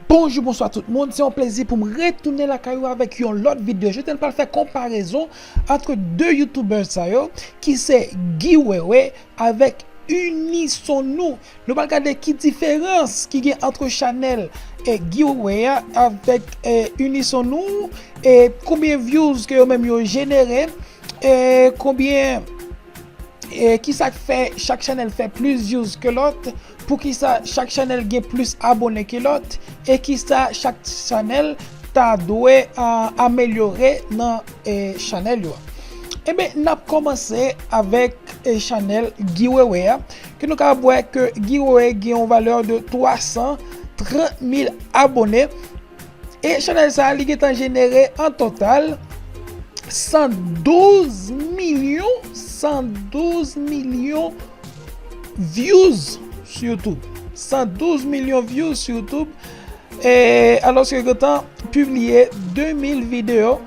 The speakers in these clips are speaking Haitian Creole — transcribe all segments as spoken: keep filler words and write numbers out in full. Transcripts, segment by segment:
Bonjou, bonswa tout moun. Se yon plezi pou m retounen lakay ou avèk yon lòt videyo. Jodi a, n pral fè konparezon ant de youtubers sa yo, ki se Guy Wewe avèk Unisonou. Nou pral gade ki diferans ki gen ant chanèl e Guy Wewe a avèk e Unisonou, e konbyen views ke yo menm yo jenere, e konbyen e kisa k fè chak chanèl fè plis views ke lòt, poukisa chak chanèl gen plis abone ke lòt, e kisa chak chanèl ta dwe a, amelyore nan e chanèl yo. Enben, n ap kòmanse avèk e chanèl Guy Wewe a, ke nou ka wè ke Guy Wewe gen yon valè de twa san trant mil abone. E chanèl sa a, li gentan jenere an total san douz milyon, san douz milyon views sou YouTube. San douz milyon views sou YouTube. E alòske yo gentan pibliye de mil videyo,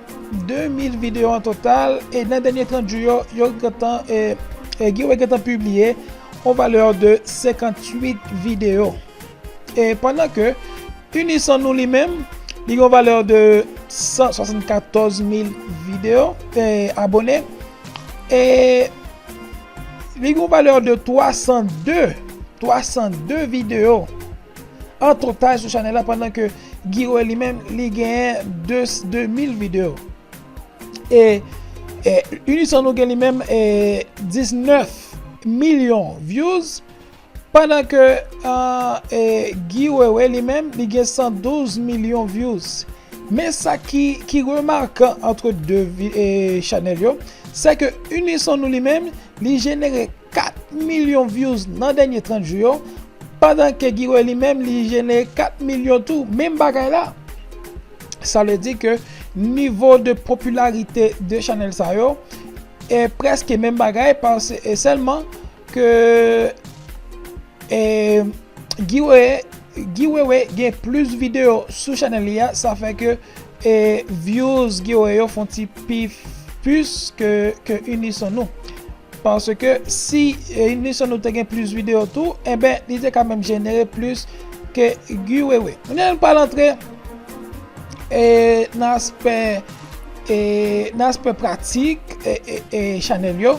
de mil videyo an total. E nan dènye trant jou yo, yo gentan, e, e, Guy Wewe gentan pibliye yon valè de senkantuit videyo. E pandan ke Unisonou li menm, li gen yon valè de san swasannkatòz mil videyo, e, abone. E li gen yon valè de twa san de, twa san de videyo an total sou chanèl la, pandan ke Guy Wewe li menm, li genyen de, de mil videyo. E, e Unisonou gen li menm, e, diznèf milyon views, pandan ke, e, e, Guy Wewe li menm, li gen san douz milyon views. Men sa ki, ki remakan ant de vi-, e, chanèl yo, se ke Unisonou li menm, li jenere kat milyon views nan dènye trant jou yo, pandan ke Guy Wewe li menm, li jenere kat milyon tou, menm bagay la. Sa vle di ke nivo de popilarite de chanèl sa yo e prèske menm bagay, pas-, e sèlman ke, e, Guy Wewe, Guy Wewe gen plis videyo sou chanèl li a, sa fè ke, e, views Guy Wewe yo fè yon ti pi plis ke, ke Unisonou. Paske si, e, Unisonou te gen plis videyo tou, enben, li te ka menm jenere plis ke Guy Wewe. Kounye a, nou pral antre, e, nan aspè, e, nan aspè pratik, e, e, e, chanèl yo.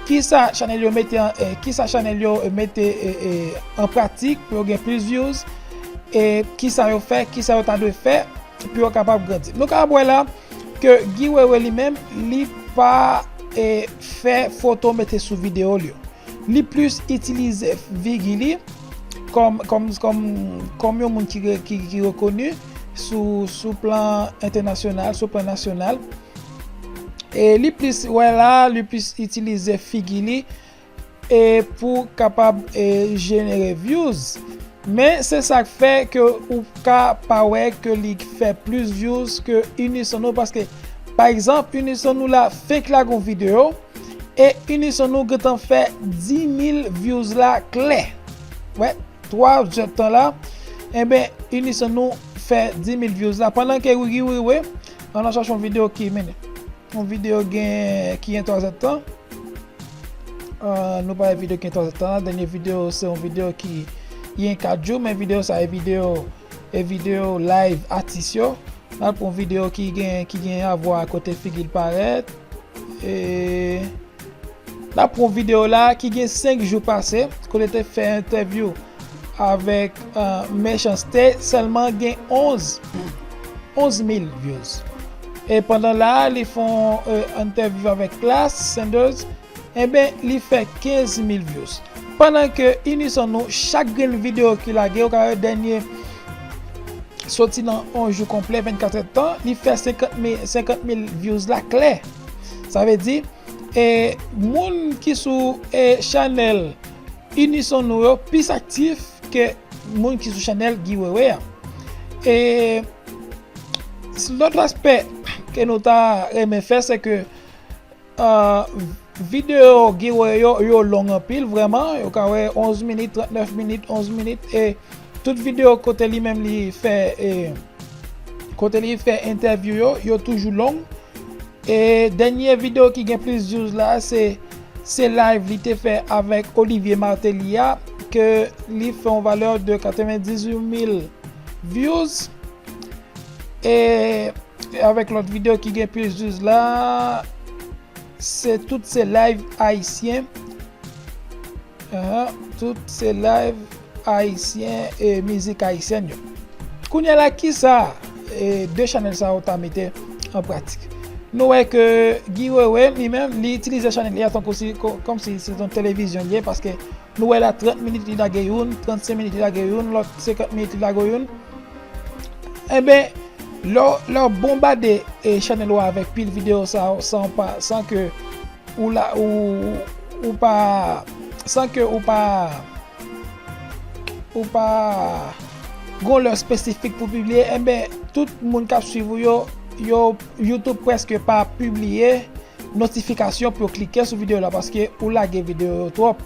Kisa chanèl yo mete an, e, kisa chanèl yo, e, mete, e, e, an pratik pou yo gen plis views, e kisa yo fè, kisa yo ta dwe fè pou yo kapab grandi. Nou ka wè la ke Guy Wewe li menm, li pa, e, fè foto mete sou videyo li yo. Li plis itilize figi li kòm, kòm, kòm, kòm yon moun ki re-, ki, ki rekoni sou, sou plan entènasyonal, sou plan nasyonal. E li plis, wè la, li plis itilize figi li, e pou kapab, e, jenere views. Men se sa k fè ke ou ka pa wè ke li fè plis views ke Unisonou, paske, pa egzanp, Unisonou la fenk lage yon videyo, e Unisonou gentan fè dis mil views la klè. Wè, twa zèdtan la, enben, Unisonou fè dis mil views la, pandan ke Guy Wewe, ann al chache yon videyo ki mennen. Yon videyo gen, ki gen twa zèdtan. Ah, nou pa wè videyo ki gen twa zèdtan la. Dènye videyo, se yon videyo ki gen kat jou, men videyo sa, e videyo, e videyo live atis yo. N al pran yon videyo ki gen, ki gen avwa kote figi l parèt. E n ap pran yon videyo la ki gen senk jou pase, kote te fè entèvyou avèk, ah, Mechanste, sèlman gen onz, onz mil views. E pandan la, li fè yon, e, entèvyou avèk Klass Sanders, enben, li fè kenz mil views. Pandan ke Unisonou, chak grenn videyo ki lage, ou ka wè dènye soti nan yon jou konplè, vennkat èdtan, li fè senkant mil, senkant mil views la klè. Sa vle di, e, moun ki sou, e, chanèl Unisonou yo plis aktif ke moun ki sou chanèl Guy Wewe a. E lòt aspè ke nou ta renmen fè, se ke, ah, videyo Guy Wewe yo, yo long anpil, vrèman. Yo ka wè onz minit, trannèf minit, onz minit. E tout videyo kote li menm li fè, e, kote li fè entèvyou yo, yo toujou long. E dènye videyo ki gen plis views la, se, se live li te fè avèk Olivier Martelly a, ke li fè yon valè de katrevendizuit mil views. E avèk lòt videyo ki gen plis views la, se tout se live ayisyen. Ahan, tout se live ayisyen e mizik ayisyèn yo. Kounye a la, kisa e de chanèl sa yo ta mete an pratik? Nou wè ke Guy Wewe li menm, li itilize chanèl li a tankou si, ko-, kòmsi se yon televizyon li ye, paske nou wè la trant minit li lage youn, trannsenk minit li lage youn, lòt senkant minit li lage youn. Enben, lè w, lè w bonbade e chanèl ou avèk pil videyo sa yo san pa, san ke ou la, ou, ou pa, san ke ou pa, ou pa gon lè espesifik pou pibliye, enben, tout moun k ap swiv ou yo, yo, YouTube prèske pa pibliye notifikasyon pou yo klike sou videyo la, paske ou lage videyo yo twòp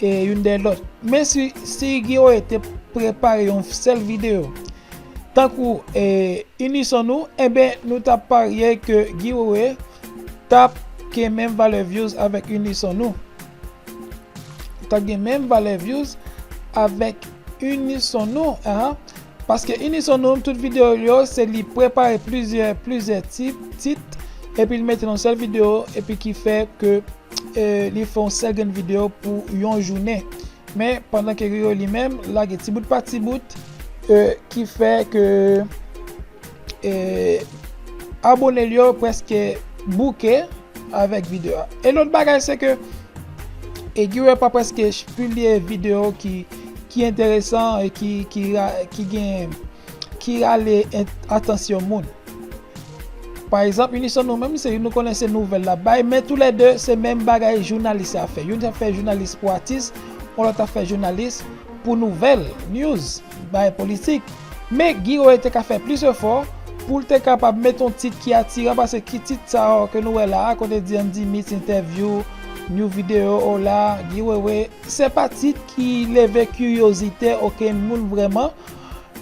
e youn dèyè lòt. Men si, si Guy Wewe te prepare yon sèl videyo, tankou e Unison Nou, enben, nou t ap parye ke Guy Wewe t ap gen menm valè views avèk Unison Nou. Ou t ap gen menm valè views avèk Unison Nou, ahan. Paske Unison Nou, tout videyo yo, se li prepare plizyè, plizyè tit, tit, epi li mete nan sèl videyo, epi ki fè ke e, li fè yon sèl grenn videyo pou yon jounen. Men, pandan ke Guy Wewe li menm, lage ti bout pa ti bout, e, ki fè ke, e, abone l yo prèske bouke avèk videyo a. E lòt bagay, se ke, e, Guy Wewe pa prèske pibliye videyo ki, ki enteresan e ki, ki ra-, ki gen, ki rale en-, atansyon moun. Pa egzanp, Unison Nou menm, se, nou konnen se nouvèl l ap bay, men toulède se menm bagay jounalis la fè. Youn ap fè jounalis pou atis, yon lòt ap fè jounalis pou nouvèl, news, bagay politik. Men Guy Wewe te ka fè plis efò pou l te kapab met yon tit ki atiran, paske ki tit sa yo ke nou wè la a, kote di Andy Mitz interview, new video, o la, Guy Wewe, se pa tit ki leve kiryozite okenn moun vrèman.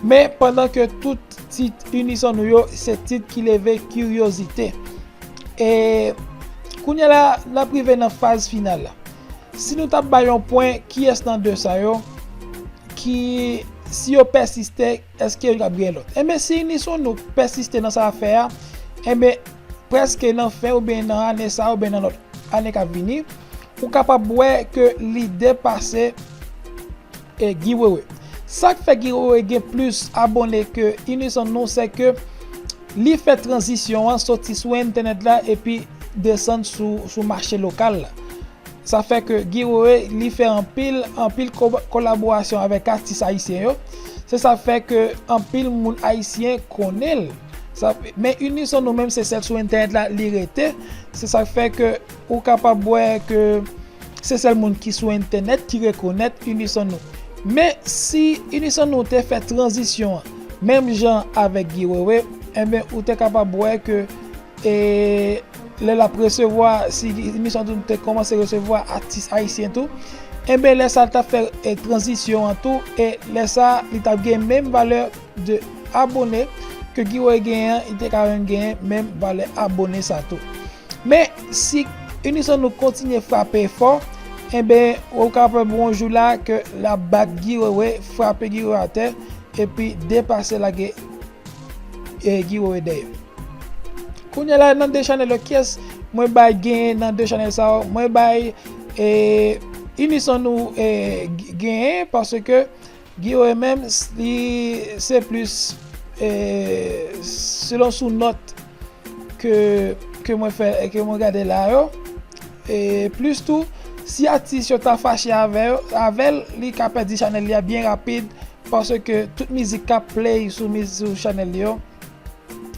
Men pandan ke tout tit Unison Nou yo, se tit ki leve kiryozite. E kounye a la, n ap rive nan faz final la. Si nou t ap bay yon pwen, kiyès nan de sa yo ki, si yo pèsiste, èske yo t ap gen lòt? Enben, si Unison Nou pèsiste nan sa l ap fè a, enben, prèske nan fen oubyen nan ane sa a oubyen nan lòt ane k ap vini, ou kapab wè ke li depase e Guy Wewe. Sa k fè Guy Wewe gen plis abone ke Unison Nou, se ke li fè tranzisyon an soti sou entènèt la epi desann sou, sou mache lokal la. Sa fè ke Guy Wewe, li fè anpil, anpil ko-, kolaborasyon avèk atis ayisyen yo. Se sa k fè ke anpil moun ayisyen konnen l. Sa, men Unison Nou menm, se sèl sou entènèt la li rete. Se sa k fè ke ou kapab wè ke se sèl moun ki sou entènèt ki rekonèt Unison Nou. Men si Unison Nou te fè tranzisyon an menm jan avèk Guy Wewe, enben, ou te kapab wè ke, e, lè l ap resevwa, si Unison Nou te kòmanse resevwa atis ayisyen tou, enben, lè sa a l t ap fè, e, tranzisyon an tou, e lè sa a, li t ap gen menm valè de abone ke Guy Wewe genyen an, li te ka menm genyen menm valè abone sa tou. Men, si Unison Nou kontinye frape fò, enben, ou kapab wè yon jou la ke l ap bat Guy Wewe, frape Guy Wewe atè, epi depase, lage, e, Guy Wewe dèyè. Kounye a la, nan de chanèl yo, kiyès mwen bay genyen nan de chanèl sa yo? Mwen bay, e, Unison Nou, e, g-, genyen, paske Guy Wewe menm, s-, li se plis, e, selon sou nòt ke, ke mwen fè, ke mwen gade la yo. E plis tou, si atis yo ta fache avè yo, avè l, li ka pèdi chanèl li a byen rapid, paske tout mizik k ap play sou miz-, sou chanèl li yo,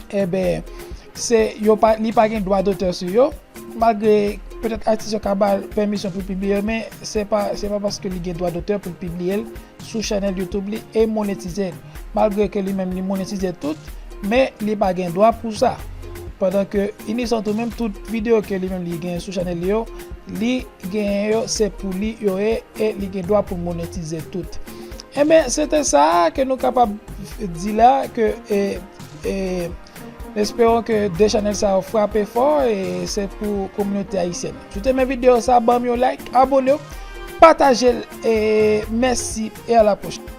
enben, se, yo pa, li pa gen dwa dotè sou yo. Malgre petèt atis yo ka ba l pèmisyon pou l pibliye l, men se pa, se pa paske li gen dwa dotè pou l pibliye l sou chanèl YouTube li e monetize l. Malgre ke li menm li monetize tout, men li pa gen dwa pou sa. Pandan ke Unison tou menm, tout videyo ke li menm li genyen sou chanèl li yo, li genyen yo, se pou li yo ye e li gen dwa pou l monetize tout. Enben, se te sa ke nou kapab di la, ke, e, e, n esperon ke de chanèl sa yo frape fò, e se pou kominote ayisyèn. Si w te renmen videyo sa, ban m yon like, abone w, pataje l, e mèsi, e a la pwochèn.